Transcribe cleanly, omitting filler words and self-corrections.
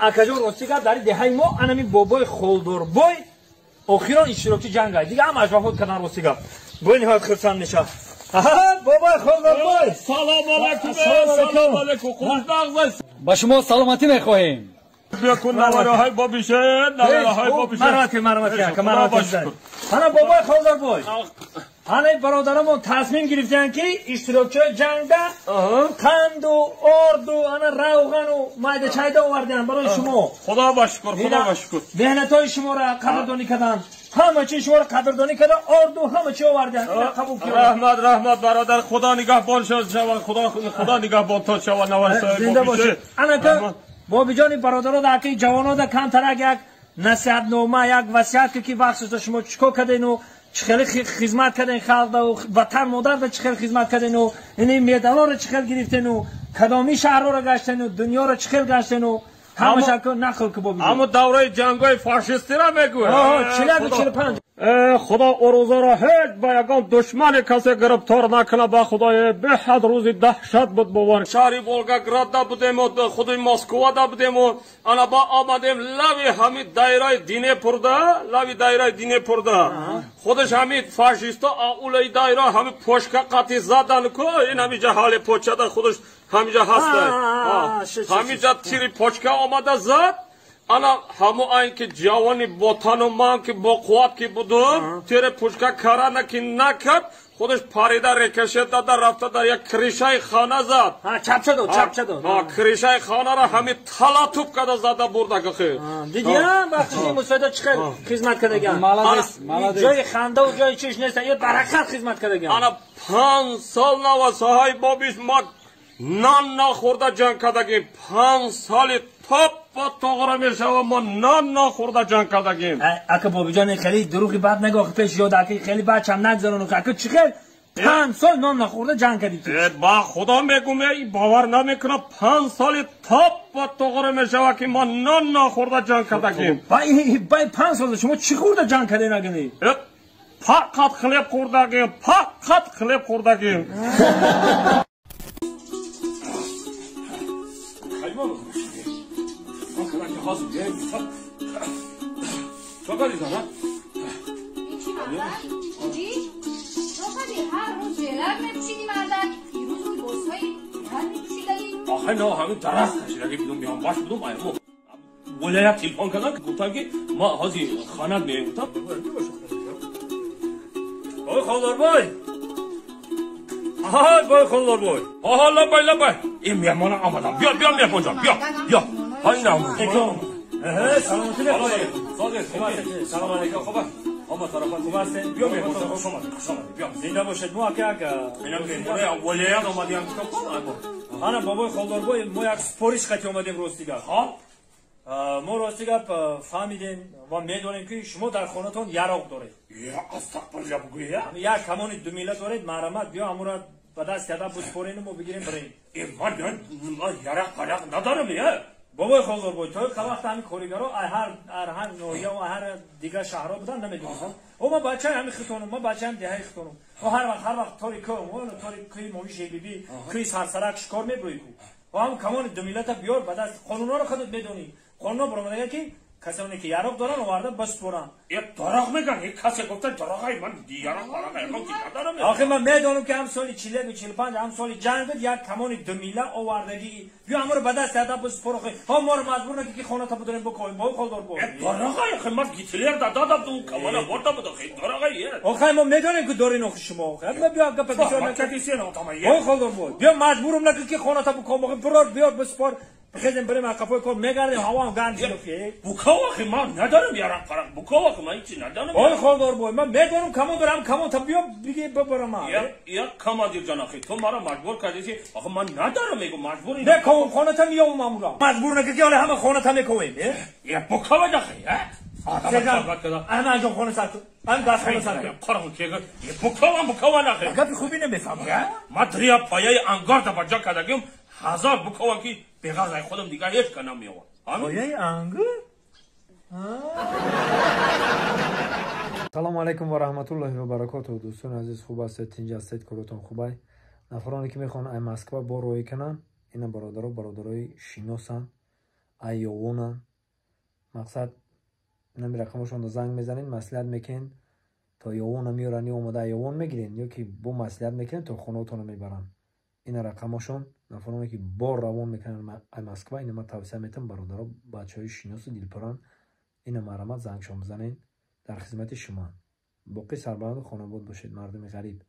Акаҷон, рости гап, дар деҳаи мо анами бобои Холдорбой охирон иштирокчи ҷанг ай. Дига ҳамааш вафот кардан, рости гап. Бой ниҳоят хурсанд мешавад. Бобои Холдорбой! Салом алайкум, салом алайкум. Хушбахт. Ба шумо саломатӣ мехоҳем. Бикун навараҳои бобише, навараҳои бобише. Марҳамат, марҳамат, ака, марҳамат. Ана бобои Холдорбой. Ана бародарамон тасмим гирифтанд, ки иштирокчиҳои ҷангда қанду орду, ана равғану майда чайда оварданд барои шумо. Худо ба шукр, Худо ба шукр. Меҳнатҳои шуморо қадрдонӣ карданд. Ҳама чи шуморо қадрдонӣ карда, орду ҳама чи оварданд. Ина қабул кунед. Раҳмат, раҳмат, бародар. Худо нигаҳбон шавад, Худо, Худо нигаҳбонтон шавад, навараҳои Зинда бошед. Анака бобиҷони бародаро да аки ҷавоно да камтарак як насиҳатнома, як васият, ки бахшида шумо чӣ кор кардену чӣ хеле хизмат карден халқ да, ватан модар да чӣ хел хизмат кардену ини медалоро чӣ хел гирифтену кадоми шаҳрҳоро гаштену дунёро чӣ хел гаштену, ҳамаша нақл ку, бобиҷон. Ҳамун давраи ҷангҳои фашистиро мегӯяд. 41, 45. Худо урӯзаро ҳеҷ ба ягон душмани касе гирифтор накунад, ба худое беҳад рӯзи даҳшат буд, бовар. Шаҳри Волгоградда будему, худи Москвада будему, ана ба омадем лави ҳами дайраи Днепрда, лави дайраи Днепрда. Худаш ҳами фашисто аулаи дайра ҳами пошка қати задан ку, ин ҳамиҷа ҳали почада худаш ҳамиҷа ҳаста. Ҳамиҷа тири почка омада зад. Ана ҳамо айн ки ҷавони ботану ман ки бо қувват ки будум, тири пушка карана ки накард, худаш парида рикошет дада рафта дар як крышаи хона зад. Чапча дод, чапча дод. Крышаи хонаро ҳами талатуб када зада бурда гахи. Дидӣ, бахшиши мусоида чӣ хел хизмат кардаган. Молодец, молодец. Ҷои хандаву ҷои чиш нест, ё баракат хизмат кардаган. Ана 5 сол навасаҳои бобиш ма нон нахӯрда ҷанг кардагим. 5 соли топпа тоғра мешава, мо нон нахӯрда ҷанг кардагим. Ака бобиҷон, хеле дурӯғи бад нагӯ пеш ёд, ака, хеле бачам нагзарону, ака, чӣ хел 5 сол нон нахӯрда ҷанг кардӣ ту? Ба худо мегӯм, бовар намекунам, 5 соли топпа тоғра мешава, ки мо нон нахӯрда ҷанг кардагим. Бай 5 сол шумо чӣ хӯрда ҷанг кардем агани? Фақат хлеб хӯрдагим, фақат хлеб хӯрдагим. چی مردک؟ چی؟ تو شدی هر روز ژلک میپوشیدی مردک، دیروز لباسهای بلند میپوشیدی. آخه نه، همین درخت کشیدگی بدون میام باش بدون ایمو ولایت تلفن کردن که گفتم که ما حاضی خانت میایم، گفتم بای خالدار آهای بای خالدار بای. آها، لبای لبای، این میهمان آمدم، بیا بیا میهمان جان، بیا بیا های نه. سلامتی. سلام علیکم، خوبه؟ اما طرفا خوب هستین؟ بیا میهمان جان، خوش آمدید، خوش آمدید، بیا. زنده باشید. ما اکا اینا میهمان ولایت آمدیم، گفتم ана бобои Холдорбой, мо як супориш қати омадем, рости гап. Хоб. Мо, рости гап, фаҳмидем ва медонем, ки шумо дар хонатон яроқ доред. Я астағфируллоҳ, бугӯя. Як камони думила доред, марҳамат, биё ҳамура ба даст карда буспорену мо бигирем бирем. Ман ярақ парақ надорам я. Бобои Холдорбой, то ка вақт ҳамин коригаро ҳар ҳар ноҳия ва ҳар дигар шаҳрҳо будан, намедонистам. О, ман бачаи ҳамин хитонум, ман бачаи деҳаи хитонум. О, ҳар вақт, ҳар вақт тори кӯ, тори кӯи моҳи Шебибӣ, кӯи Сарсарак шикор мебурӣ ку. О, ҳамн камони думилата биёр ба даст. Қонунҳоро худат медонӣ. Қонунҳо баромадага, ки касоне ки яроқ доранд, оварда басупоранд. Е, дороғ меган, е, касе гуфта дороғай, ман яроқ парақ ягон чи надорам. Охи, ман медонам, ки ҳам соли 41, 45, ҳам соли ҷанг буд, як камони думила овардагӣ. Биё ҳаморо ба даст ада басупор. Охи, ҳо, моро маҷбур накӣ, ки хоната будорем бикоҳем, бо Холдор бо. Е, дороғай, охи, ман Гитлер да додам, ду камона бурда буд, охи, дороғай е. Охи, мо медонем, ки дорин, охи, шумо, охи. Ма биё гапа бисёр накӣ. Ой, Холдор бо, биё, маҷбурум накӣ, ки хоната бикоҳем, охи, бирор, биёр, басупор. Бихезем, бирем, қафои кор мегардем, ҳавоам гарм шуд. Буков, охи, ман надорам яроқ парақ, буков, охи, ман ҳичи надорам. Ой, Холдор бой, ман медонам, камон дорам, камон та биё биги бибарам. Я, командир ҷон, охи, ту маро маҷбур кардӣ, охи, ман надорам, мегу маҷбур. Не, ковум, хоната миёвум, амура маҷбур накӣ, ки ҳоле ҳама хоната мековем. Я, буков, охи, Ана ҷон, хона сар, ан даст хона сар. Қорғу кега, буковам, букован, охи. Гапи хуби намефаҳмам. Ман трия пояи ангор да баҷо кардагим, ҳазор буковам, ки беғарз ай худам дигар ҳеҷ ка намеёвад. Пояи ангур. Салому алайкум ва раҳматуллоҳи ва баракотуҳ, дӯстони азиз, хуб ҳастед, тинҷ ҳастед, коротон хубай? Нафароне ки мехоҳанд ай Москва бо роҳӣ кунанд, ина бародаро, бародарои шиносанд. Айёвонанд. Мақсад, нами рақамошонро занг мезанед, маслиҳат мекунед, то Ёвона меоранд ё омода Ёвон мегирен, ё ки бо маслиҳат мекунед, то хонаотонро мебаранд. Ина рақамошон. Нафароне ки бор равон мекунанд ай Москва, ина ман тавсия метам, бародаро, бачаҳои шиносу дилпуранд. Ина марҳамат, зангшон бизанед, дар хизмати шумоанд. Боқӣ сарбаланду хонобод бошед, мардуми ғариб.